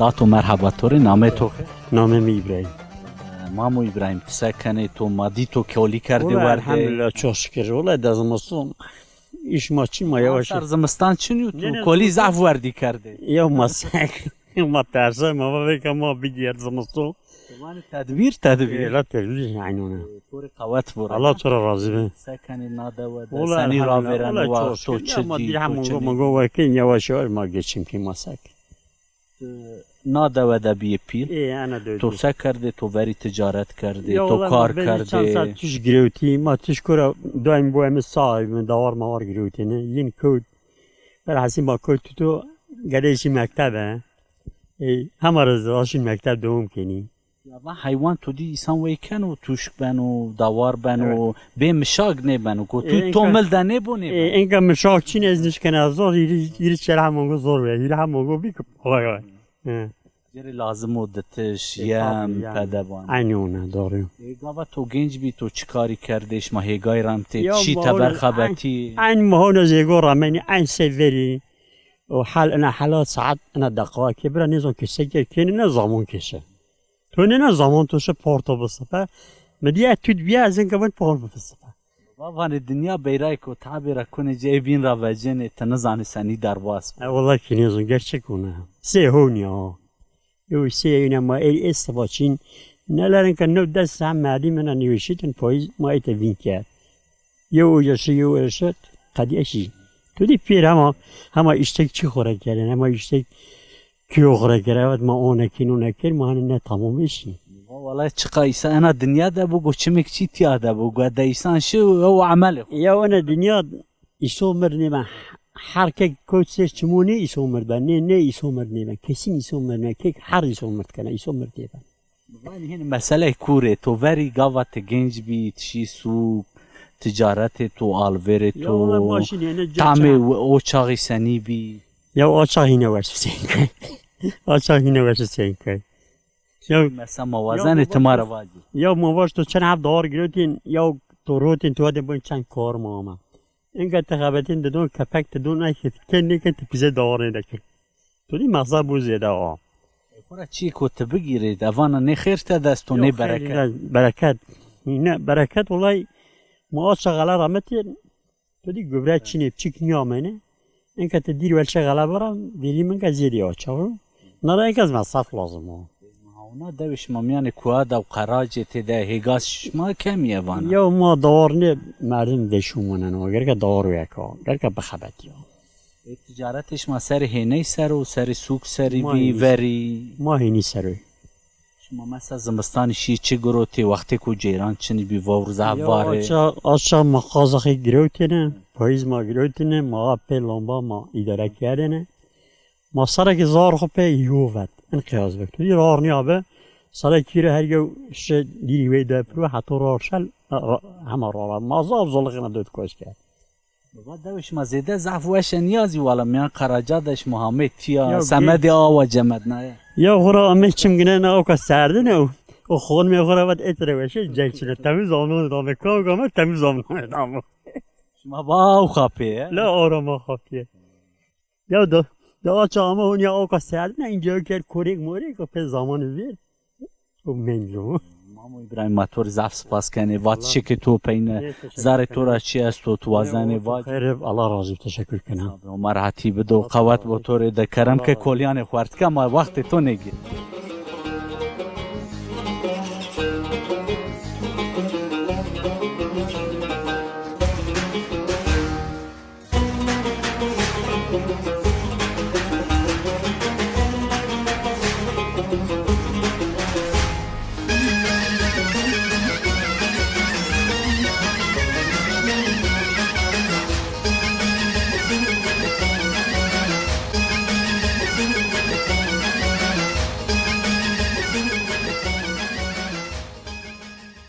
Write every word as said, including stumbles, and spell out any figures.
Dato merheba to rê, namê to xêr? Namê mi Îbrahîm. Mamo Îbrahîm, ti se kenê, to ma dî to kolî kerdê werdê? Wela elhamdulillah, çok şükür. Wela de zimiston îş ma çin, ma yavaş. Ser zimistan çin yo, to kolî zaf werdî kerdê. Ya ma sek, ma terse, ma va vêka ma bigîyer zimiston. Vanê tedbîr, tedbîr. Ê, la tedbîr, aynı ona. To rê qewet bo. Allah to ra razî be. Se kenê na dewe de, senî ravêreno, wexto çi dî, to çi dî? Ama dî hem mongo mongo wekên, yavaş yavaş ma geçim kî ma sek. Na dewe de bîyê pîl. Ê, ana dewe. To se kerdê, to verî ticaret kerdê, to kar kerdê? Ya wela ma verî çend sal tîj girewtî, ma tîj kura daîm bo emi sahibî, dawar mawar girewtêne. Yin kewt. Velhasîl ma kewt tuto, gedê şî mektebe. Ê, hema rê zira şîn mekteb dewam kenî. Ya va heywan to dî îsan wey keno, tuşk beno, dawar beno, bê mişak nêbeno. Go tu to mil de nêbo, nêbeno. Ê, enka mişak çin ez nişkena zor, hîrî, hîrî çera hemongo zor be, hîrî hemongo bî ki, vay vay. Hı. Cêrê lazim o ditiş, yem, pede ban. Aynı ona, doğru. Ê, gava to genc bî, to çi karî kerdê, şima hêgay remtê, çî teber xebetî? Aynı mahona zêgo ramenî, aynı severî. O hal ina hela saet ina deqawa ke bira nêzon ke se ke kêne ne zaman keşe. To nêna zaman to şi porto bisipe. Mi dîye tut bîye ez enka bin por bisipe. Va vanê dinya beyrayêko tabê ra kunê ci ê bîn ra vecenê, ti nizanê senî derbas bo. E, wela kî nêzon, gerçek ona. Sê honî ya. Yo sê yine ma ey ê siba çin. Neler enka new des saet merdî mina nêweşîtin payîz ma ê te vîn kerd. Yew uca şi, yew uca şi, qedîye şî. Tu dî pêr hema, hema îştek çî xo ra kerdin, hema îştek kîyo xo ra kerdin. Evet, ma o nekên, o nekên, ma hanî ne tamam şî. Wala çiqa îsa ena dinya de bo, go çimêk çî tîya de bo, go de îsan şi ew emelê xo. Ya ena dinya îso mir nêben, her kek kewt ser çimo nê îso mir ben, nê, nê îso mir nêben, kesin îso mir nê, kek her îso mir kena, îso mir nêben. Vanî hîn meseleyê kûrê to verî, gava ti genc bî, ti şî sûk, ticaretê to, alverê to, tamê o çaxî senî bî? Ya o çax hîne weş seynkay. O çax hîne weş seynkay. Ya mesa ma wazenê ti ma ra vacî. Ya ma vaj to çend heb dawar girewtên, ya to rotên to de bin çend kar ma ama. Enka ti xebetên didon kepek didon, ay ke ti ken nêken ti pîze dawar nêdekir. To dî mexza bû zêde a. Xora çîyêko ti bigîrê, de vana nê xêr te dest o, nê bereket. Bereket. Ne, bereket olay ma aça xela rametê, to dî gubre çinê, çik nîyamene. Enka ti dîr welçe xela bira, vêlî min ke zêdî aça o. Na ra enka ez mesaf lazim o. Ona dewê şima mîyanê kuwa de û qeracê tê de hêga şima kemî ye vana? Ya ma dawar nê merdim veşû moneno, gereka dawar weka, gereka bixebetîya. Ê, ticaretê şima serê hêney ser o, serê sûk serî bî, verî? Ma hênî ser o. Şima mesela zimistanî şî çi girotê, wextêko ceyran çinî bî, vewr zaf var ê? Ya aça, aça ma qaza xê girewtêne, payîz ma girewtêne, ma pê lamba ma îdare kerdêne. Ma serekê zar xo pê yo vet. In qiyas bik. Tu dî rar nîyabi. Serekî ra her yew şi dîrî wey de piro, heto rar şel, ra-, hema rar. Ma zaf zolixêna dot koç kerd. Baba, dewê şima zêde zaf weş e, nîyazî wala mîyan qeraca de şima hamê tîya, semedê awa cemednaye. Ya xo ra amê çim gine na oka serdin e, o xonimê xo ra vat ê tire weşe, ceng çine, temiz amno dame, kawga me temiz amno dame. Şima ba aw xapê ye? La, aw ra ma xapîye. Ya da, da aça ama hon ya oka serdin e, ince ker korek morek, o pê zamanı ver. O mendo. Mamo Îbrahîm, ma to rê zaf spas kenê. Vatişê ke to peyne, zarê to ra çi esto, tu wazenê vacî? Xeyr, Allah razî, teşekkür kena. Ma rehetî bido, qewet bo to rê de, kerem ke kolîyanê xo erd ke, ma wextê to nêgîr.